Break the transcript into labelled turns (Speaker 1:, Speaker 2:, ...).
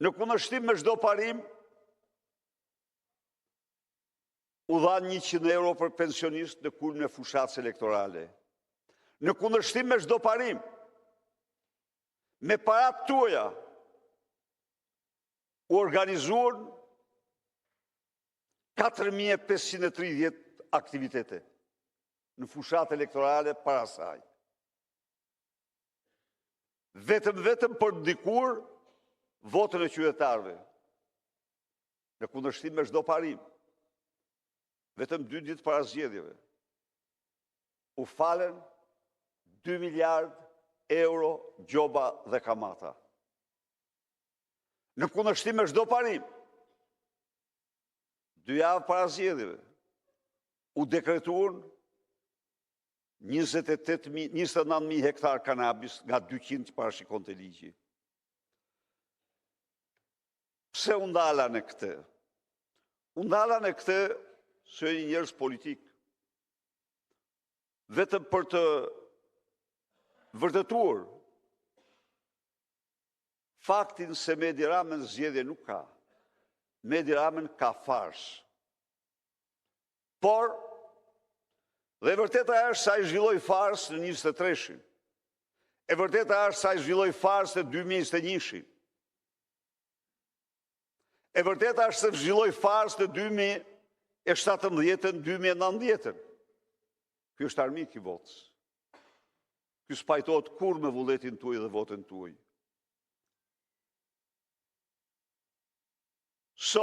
Speaker 1: Në kundërshtim me çdo parim, u dhanë 100 euro për pensionistët në kulmin e fushatës elektorale. Në kundërshtim me çdo parim, me paratë tuaja u organizuan 4530 aktivitete në fushatën elektorale para saj, vetëm e vetëm për të ndikuar votën e qytetarëve. Në kundërshtim me çdo parim, vetëm dy ditë para zgjedhjeve, u falën 2 miliardë euro gjoba dhe kamata. Në kundërshtim me çdo parim, dy javë para zgjedhjeve u dekretuan 29 mijë hektarë kanabis nga 200 që parashikonte ligji. Pse u ndala në këtë? U ndala në këtë, se ju jeni njerëz politikë, vetëm për të vërtetuar faktin se me Edi Ramën zgjedhje nuk ka, me Edi Ramën ka farsë. Por dhe e vërteta është se ai zhvilloi farsë në ‘23-shin, e vërteta është se ai zhvilloi farsë në 2021-shin, e vërteta është se zhvilloi farsë në 2017-ën, 2019-ën. Ky është armik i votës. Ky s'pajtohet kurrë me vullnetin tuaj dhe votën tuaj.